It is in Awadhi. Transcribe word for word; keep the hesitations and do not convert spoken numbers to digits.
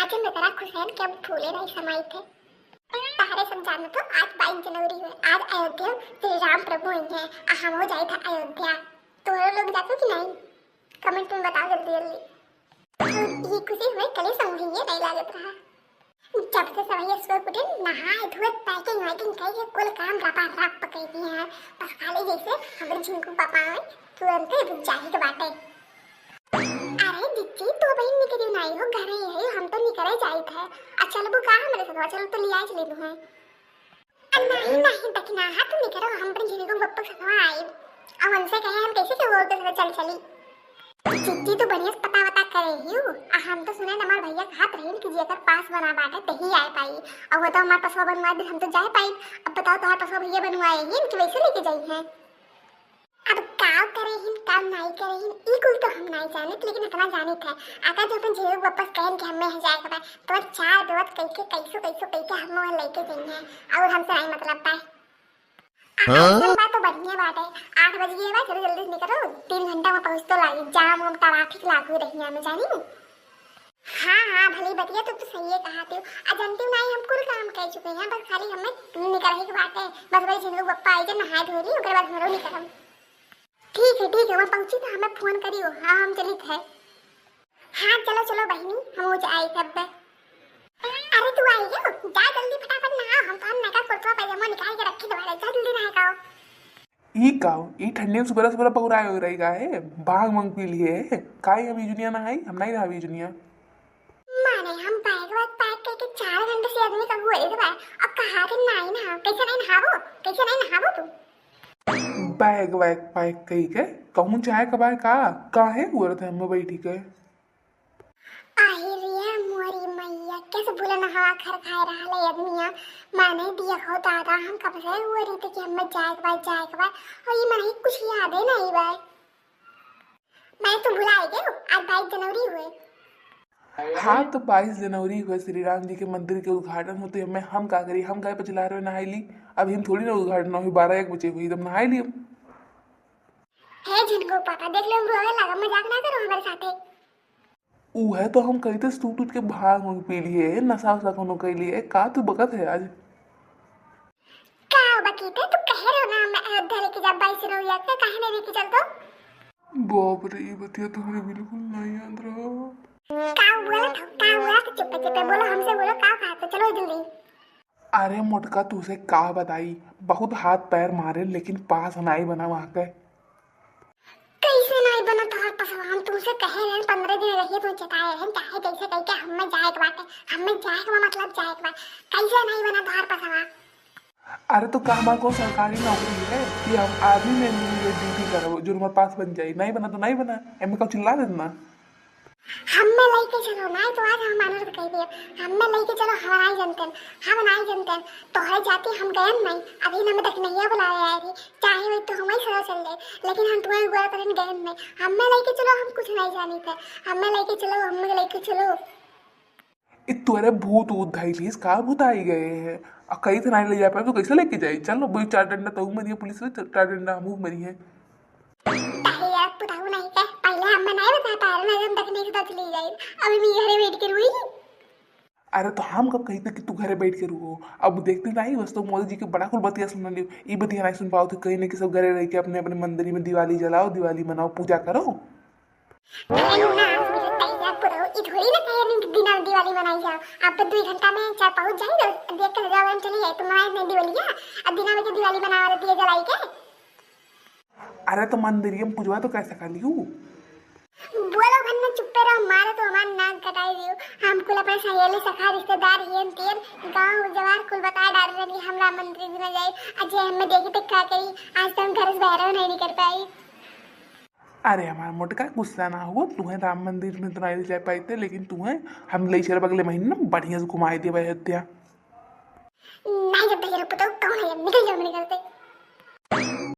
आज हम इतना खुश हैं कि हम फूले नहीं समाई थे। तारे सब जानो तो आज बाईस जनवरी है, आज अयोध्या श्री राम प्रभु आई हैं, आ हम हो जाए था अयोध्या। तो लोग जाते कि नहीं, कमेंट में बताओ जल्दी जल्दी। ये खुशी हमें कले समझिए नहीं लागत रहा। जब से सवेरे सुबह उठे, नहाए धोए, पैकिंग वैकिंग करके कुल काम रपा रप पकड़ दिए हैं। बस खाली जैसे हमरे झिंकू पापा आए, तुरंते रुक जाए के बाटे। अरे जिज्जी, तू बहिन निकरी नाई हो, घरे ही है, हम तो निकरे जाइत है। आ चलबू का हमरे संगवा? चल तो लिया चले तू है। आ नहीं, नहीं, दखिना, हाँ, तू निकरो, हम अपने झिंकू बप्पा संगवा आइब। अब हमसे कहे, हम कैसे के बोल के चल चली? जिज्जी तो बढ़िया से पता वता करे ही हूँ। आ हम तो सुने हमार भैया कहत रहीन कि जेकर पास बना बाटे, तही आए पाई। अब वो तो हमार पसवा बनवा दे, हम तो जाए पाई। अब बताओ, तोहार पसवा भैया बनवाए ही कि वैसे लेके जाई हैं? अब का करे हिन, का नाई करे हिन, ई कुल तो हम नाई जानित, लेकिन इतना जानित है, अगर जो अपन झिंकू बप्पा से कहेन कि हमें यहाँ जाए के बा, तो चार दोस्त कैसे, कैसो, कैसो, कैसे हम वहाँ लेके जाइए, और हमसे नाई मतलब बा। हाँ? अइसन बा तो बढ़िया बात है, आठ बज गए बा, चलो जल्दी से निकलो, तीन घंटा में पहुँच तो लागी, जाम वाम, ट्रैफिक लागू रही हमें जानी। हाँ, हाँ, भली बतिया तो तू सही कहा तू। आ जानती हूँ नाई, हम कुल काम कर चुके हैं, बस खाली हमें निकरही के बाटे। बस वही झिंकू बप्पा आई जे नहाए धोए ली, ओकर बाद हमरो निकरम। ठीक है, ठीक है, वहाँ पहुँची तो हमें फोन करियो। हाँ, हम चलित है। हाँ, चलो, चलो बहिनी, हम हो जाए अब। अरे तू आई हो, जा जल्दी फटाफट नहा, हम तो हम नया कुर्ता पैजामा निकाल के रखी तुम्हारे, जा जल्दी नहा के आओ। ई काव, ई ठंडी में सुबह सुबह बहुराए हो रही का है? भांग वांग पी लिए है? काई हम ई जुनिया ना आई, हम नहीं रहा ई जुनिया। माने हम बैग वैग पैक करके चार घंटे से आदमी का हुए थे भाई, अब कहा थे नहीं नहा, कैसे नहीं नहावो, कैसे नहीं नहावो तू? बैग वैग पैक कई के कहूँ जाए का बाय का? काहे हुआ थे हम बैठी के? आही रे मोरी मैया, कैसे भूलन हवा खर खाए रहले आदमिया। माने दिया हो दादा, हम कब से हुआ रही थे कि हमें जाए के बा, जाए के बा, और ये मनही कुछ यादे नहीं बा। मैं तो भुला ही गयो, आज बाईस जनवरी हुए। हाँ, तो बाईस जनवरी हुए, श्री राम जी के मंदिर के उद्घाटन होते, हमें हम का करी, हम गए पचलार में नहाई ली। अभी हम थोड़ी ना उद्घाटन हुई, बारह एक बजे हुई, तब नहाई ली हम। हे झिनकू पापा, देख लो, हम रोवे लगा, मजाक ना करो हमारे साथे। उहे तो हम कही थे, सूत उठ के भांग उंग पी लिए, नशा उशा कोनो कई लिए, का तू बकत है आज? का बकी थे, तू कह रहे हो ना, मैं अयोध्या लेके जा बाईस जनवरी के, काहे नहीं लेके चल तो? बाप रे, ई बतिया तो हमरे बिल्कुल नहीं याद रहा। का बोला था, का बोला था, चुप्पे चुप्पे बोलो, हमसे बोलो, का कहा था, चलो जल्दी। अरे मोटका, तुसे का बताई, बहुत हाथ पैर मारे, लेकिन पास नाई बना वहाँ के। कैसे नाई बना तोहार पसवा? हम तुमसे कहे रहन, पन्द्रह दिन रहिए, तुम चेताए रहन, चाहे जैसे कह के हमें जाए के बाटे, हमें जाए के बा, मतलब जाए के बा। कैसे नाई बना तोहार पसवा? अरे तो का हमार कौन सरकारी नौकरी है कि हम आदमी में ड्यूटी करब, जो हमारे पास बन जाई? नहीं बना तो नहीं बना, एमे का चिल्ला देना। हमें लेके चलो, नहीं तो आज हम अनुरोध कर दिए, हमें लेके चलो, हम नहीं जानते, हम नहीं जानते, तोहरे जाति हम गयन नहीं, अभी हम दखनैया बुलावे आए थे, चाहे वही तो हम ही सदा चल जाए, लेकिन हम तुम्हें बुरा तरह गयन नहीं, हमें लेके चलो, हम कुछ नहीं जानी थे, हमें लेके चलो, हमें लेके चलो। ए, तोरे भूत ऊत धइलिस का? भूत आई गए हैं। आ कहीं से नहीं ले जा पाए तो कैसे लेके जाए? चल, वही चार डंडा तू मरिए पुलिस में, चार डंडा हम मरी है। तारे यार, पुताऊ नहीं के, पहले हम नहीं बता पा रहे, नहीं हम तक नहीं सुधा चली जाए। अभी मैं घरे बैठ के रोई। अरे तो हम कब कही थे कि तू घरे बैठ के रुको? अब देखते नहीं, बस तो मोदी जी के बड़ा कुल बतिया सुन लियो। ई बतिया नहीं सुन पाओ थे कहीं ना कि सब घरे रह के अपने अपने मंदिर में दिवाली जलाओ, दिवाली मनाओ, पूजा करो। अरे ना, आज मेरे ताई यार पुताऊ, ई थोड़ी ना कहे दिन, दिन दिवाली मनाई जाओ। आप तो दो घंटा में चार पहुंच जाए, देख के सजावे में चली जाए, तुम्हारे नहीं दिवाली है, अब दिना में जो दिवाली मनावा दिए जलाई के। अरे तो मंदिरिया में पूजवा तो कैसे कर लियो? बोलो भन्ना, चुप्पे रहो, मारे तो हमार नाक कटाई दियो। हम कुल अपने सहेली सखा रिश्तेदार हियन तियन गांव जवार कुल बता डारे रहे कि हम राम मंदिर दिना जाई, आज जे हमें देखी तो का कही, आज तो हम घर से बाहर नहीं निकल पाई। अरे हमार मोटका, गुस्सा ना हुआ, तुम्हें राम मंदिर में तो नहीं ले जा पाई थे, लेकिन तुम्हें हम ले चल अगले महीने ना बढ़िया से घुमाए देवे अयोध्या। नहीं जब तक पुताऊ कौन है, निकल जाओ मेरे घर से।